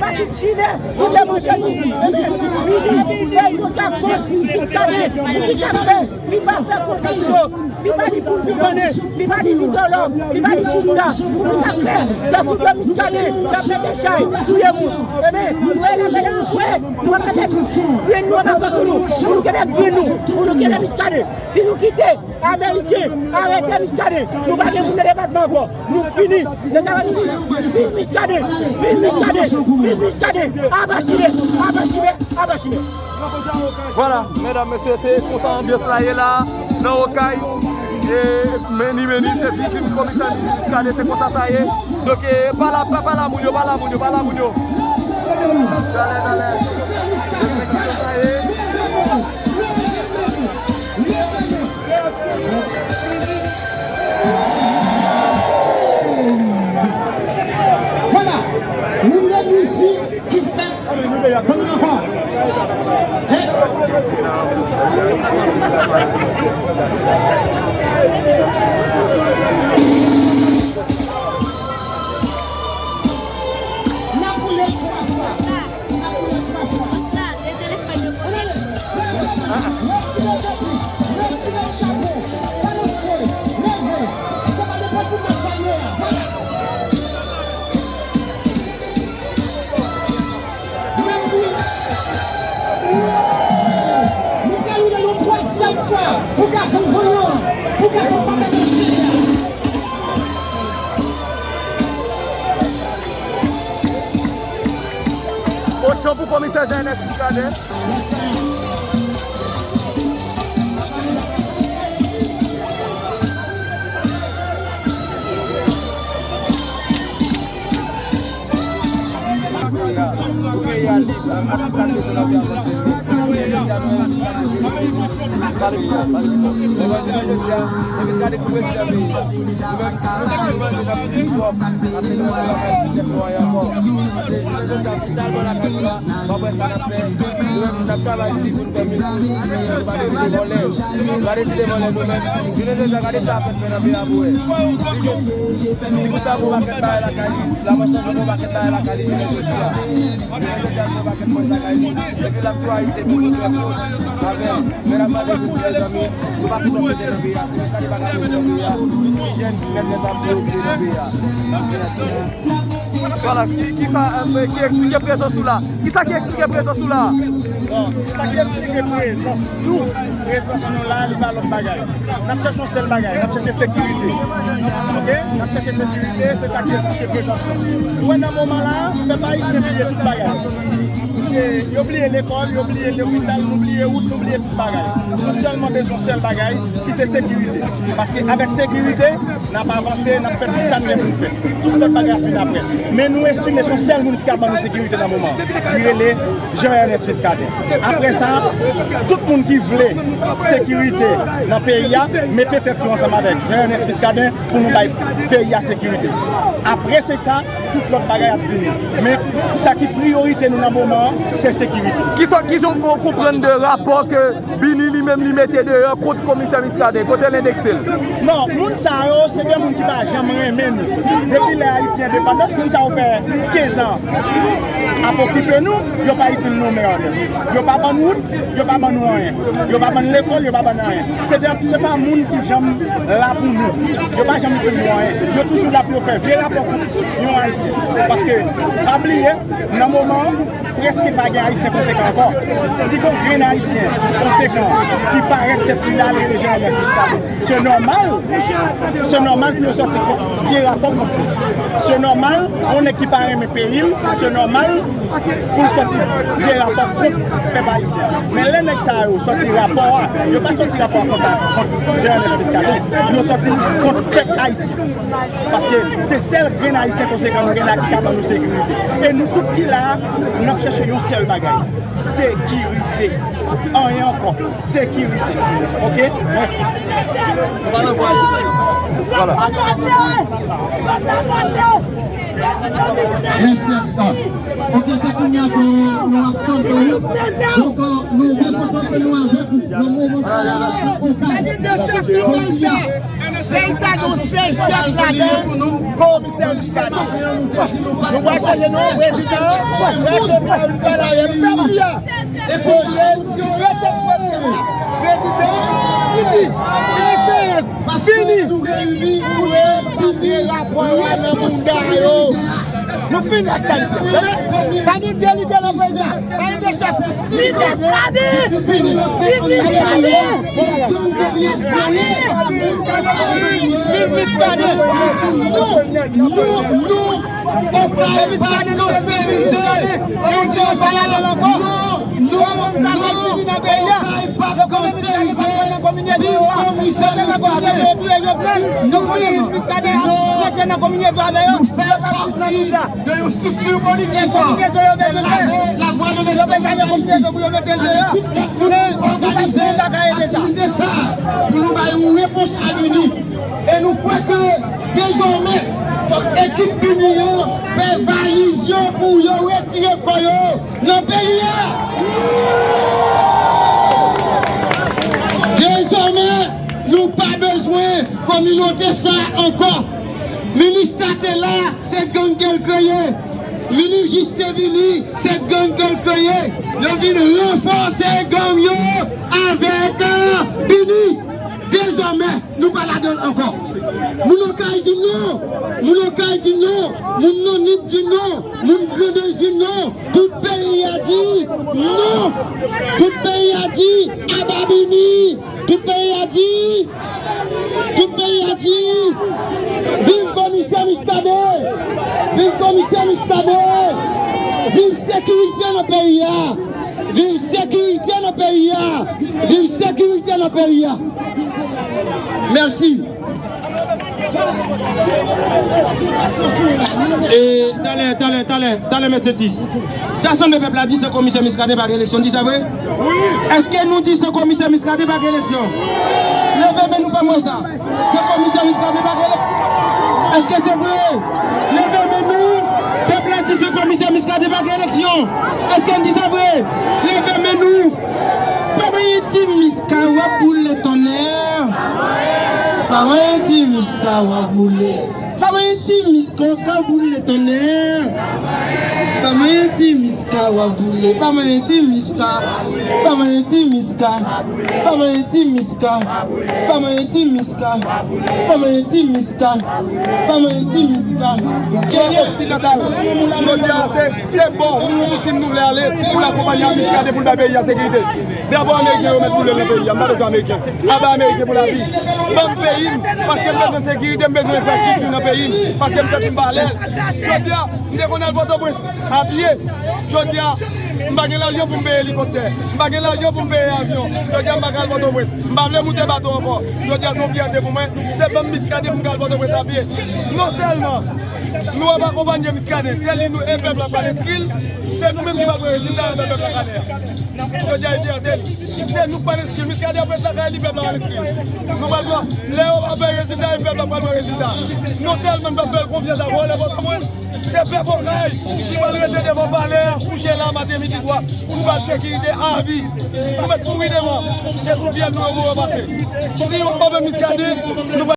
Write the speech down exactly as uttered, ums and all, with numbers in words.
Tout Chilè, tout evanjelik, ebyen, li di, fè yon kontak kont Muscadin. Poukisa l fè? Li pa fè kontak yo. Li pa di pou l koupannen. Li pa di Victor Love. Li pa di Kista. Poukisa l fè? Se sou do Muscadin y ap mete chay, touye moun. Ebyen, nou rele apèl la vre. Nou ap mete grenn nou anba sou nou. Pou nou kenbe grenn nou. Pou nou kenbe Muscadin. Si nou kite Ameriken arete Muscadin, nou pa gen moun nan depatman ankò. Nou fini. Se sa nou di. Viv Muscadin! Viv Muscadin! Viv Muscadin! Aba Chimè! Aba Chimè! Aba Chimè! Vwala, medam, mesye, se konsa anbyans la ye la, nan Okay. E meni, meni, se viktim komisè Muscadin, se konsa sa ye. Donk, e, pa la, pa, pa la moun yo, pa la moun yo, pa la moun yo. Talè, talè. Se konsa sa ye. Vwala, yon lòt mizik ki fèt. Ban nou ankò. Hey! N ap boule twa fwa. Nou pral ouvè yon twazyèm fwa pou gason vanyan, pou gason papa nan chè a. Ochan pou komisè Jean Ernest Muscadin. Pou peyi a lib, ak tout sa k bezwen nan vi a kontinye. Jodi a nou menm Muscadin vini. Pale pou nou, pale pou nou. Jodi a, e Muscadin ki prezidan peyi a. Nou menm, nou menm, nou menm, nou menm, nou menm, nou menm, nou menm, nou menm, nou menm, nou menm, w ap wè sa n ap fè. Nou menm, n ap travay di pou n fè mizik. Nou pa deside vòlè. Nou pa deside vòlè nou menm. Jounen jodi a, gade sa Apèd fè nan peyi a pou wè. Li jwenn, si Gustavo pa fè bagay lakay li, Lamasòs pa fè bagay lakay li, jounen jodi a. Jounen jodi a, nou pa fè bagay lakay li. Epi l ap tou Ayisyen pou nou fè kont avè l. Men n ap mande jodi a, mezanmi, nou pa foutan mete nan peyi a. Se Muscadin pa ka mete nan peyi a. Ti jèn ki mèt fè sa pou yo vini nan peyi a. N ap fè la. Vwala, ki, ki sa, eh, ki eksplike prezans ou la? Ki sa ki eksplike prezans ou la? Bon, sa ki eksplike prezans nou, prezans nou la, li pa lòt bagay. N ap chèche yon sèl bagay, n ap chèche sekirite. Oke? N ap chèche sekirite, se sa ki eksplike prezans nou. Ou wè nan moman la, pèp ayisyen bliye tout bagay. E yo bliye lekòl, yo bliye lopital, nou bliye wout, nou bliye tout bagay. Nou sèlman bezwen yon sèl bagay, ki se sekirite. Paske avèk sekirite, n ap avanse, n ap fè tout sa n gen pou n fè. Tout lòt bagay ap vin apre. Men nou estime se yon sèl moun ki ka ban nou sekirite nan moman an. Li rele Jean Ernest Muscadin. Apre sa, tout moun ki vle sekirite nan peyi a, mete tèt yo ansanm avèk Jean Ernest Muscadin pou nou bay peyi a sekirite. Apre se sa, tout lòt bagay ap vini. Men sa ki priyorite nou nan moman an, se sekirite. Kisa, kijan w konprann de rapò ke Bini li menm li mete deyò kont komisè Muscadin, kote l endekse l? Non, moun sa yo, se de moun ki pa janm renmen nou. Depi lè Ayiti endepandans, moun sa yo fè kenz an ap okipe nou, yo pa itil nou mèd. Yo pa ban nou wout, yo pa ban nou anyen. Yo pa ban nou lekòl, yo pa ban nou anyen. Se de, se pa moun ki janm la pou nou. Yo pa janm itil nou anyen. Yo toujou la pou yo fè vye rapò kont yon Ayisyen. Paske, pa bliye, nan moman an, prèske pa gen Ayisyen konsekan ankò. Si gon grenn Ayisyen konsekan ki parèt tèt li la, li rele Jean Ernest Muscadin. Se nòmal, se nòmal pou yo sòti vye rapò kont li. Se nòmal, yon nèg ki pa renmen peyi l, se nòmal pou l sòti vye rapò kont pèp ayisyen. Men lè nèg sa yo sòti rapò a, yo pa sòti rapò a kont, kont Jean Ernest Muscadin, yo sòti kont pèp ayisyen. Paske se sèl grenn Ayisyen konsekan nou gen la ki ka ban nou sekirite. E nou tout ki la a, n ap chèche yon sèl bagay. Sekirite. Anyen ankò. Sekirite. Oke? Mèsi. Vwala. Yes, yes, sir. Oke, se kounye a ke nou ap tande ou. Donk, euh, nou byen kontan ke nou avèk ou nan moman sa a, nan Okay. Kounye a, Peyi sa gen yon sèl chèf ladan, Komisè Muscadin. Nou pral chanje non prezidan an, nou pral soti la, nou pral ale pèp li a. Poze, rete pèp li a. Prezidan, vini, Ekseyans, vini. Pou yo pase rapò a nan bounda yo. Nou fini ak sa. Pa gen de lidè nan peyi a. Pa gen de chèf. Viv Muscadin! Viv Muscadin! Viv Muscadin! Non, non, non! Opay pa t konsènize! Yo di opay la, non, non, non! Opay pa t konsènize! Viv Komisè Muscadin! Nou menm, non! Nou fè pati de yon estrikti politik. Se lave lavwa de lespri politik. Avèk tout lòt moun pou òganize aktivite sa a, pou nou bay yon repons a BINUH. E nou kwè ke dezòmè, fòk ekip BINUH an fè valiz yo pou yo retire kò yo nan peyi a. Dezòmè, nou pa bezwen kominote sa a ankò. Minista te la, se gang ke l kreye. Minijis te vini, se gang ke l kreye. Yo vin ranfòse gang yo avèk, euh, BINUH. Dezòmè, nou pa ladan l ankò. Moun Okay di non. Moun Okay di non. Moun Nonit di non. Moun Grandans di non. Tout peyi a di non. Tout peyi a di aba BINUH. Tout peyi a di, tout peyi a di, viv Komisè Muscadin! Viv Komisè Muscadin! Viv sekirite nan peyi a! Viv sekirite nan peyi a! Viv sekirite nan peyi a! Mèsi. E talè, talè, talè, talè, Mèt Setis. Gason de pèp la di se Komisè Muscadin pa gen eleksyon, di sa vre? Èske nou di se Komisè Muscadin pa gen eleksyon? Leve men nou fè m wè sa. Se Komisè Muscadin pa gen eleksyon. Èske se vre? Leve men nou. Pèp la di se Komisè Muscadin pa gen eleksyon. Èske n di sa vre? Leve men nou. Pa manyen ti Miska w ap boule tonnè. Pa manyen ti Miska w ap boule. Pa manyen ti Miska w ap boule tonnè. Pa manyen ti Miska w ap boule. Pa manyen ti Miska. Pa manyen ti Miska. Pa manyen ti Miska. Pa manyen ti Miska. Pa manyen ti Miska. Pa manyen ti Miska. Kèlè oksidantal. Jodi a se, se bò nou, nou viktim nou vle ale pou n akonpanye Muscadin pou n bay peyi a sekirite. Drapo ameriken yo mèt boule nan peyi a, m pa bezwen ameriken. Aba ameriken pou lavi. Ban m peyi m, paske m bezwen sekirite, m bezwen enfrastrikti nan peyi m, paske m santi m pa alèz. Jodi a, m te konn al Pòtoprens a pye. Jodi a, m pa gen lajan pou m peye elikoptè. M pa gen lajan pou m peye avyon. Jodi a, m pa ka al Pòtoprens. M pa vle moute bato ankò. Jodi a, se yon fyète pou mwen. Se ban m Muscadin pou m ka al Pòtoprens a pye. Non sèlman nou ap akonpanye Muscadin, se li nou e pèp la pral enskri l. Se nou menm ki pral pran rezilta a, pèp la kanè a. Jodi a, e fyète n. Se nou k pral enskri l. Muscadin ap ret lakay li, pèp la pral enskri l. Nou pral pran, lè yo ap bay rezilta, e pèp la pral pran rezilta. Non sèlman n pral fè l konfyans a vòlè Pòtoprens, se pèp Okay ki pral rete devan palè a, kouche la maten, midi, swa, pou nou ba l sekirite a vi. Nou mèt mouri devan. Se sou pyè nou yo pou yo pase. Si yo pa ban Muscadin, nou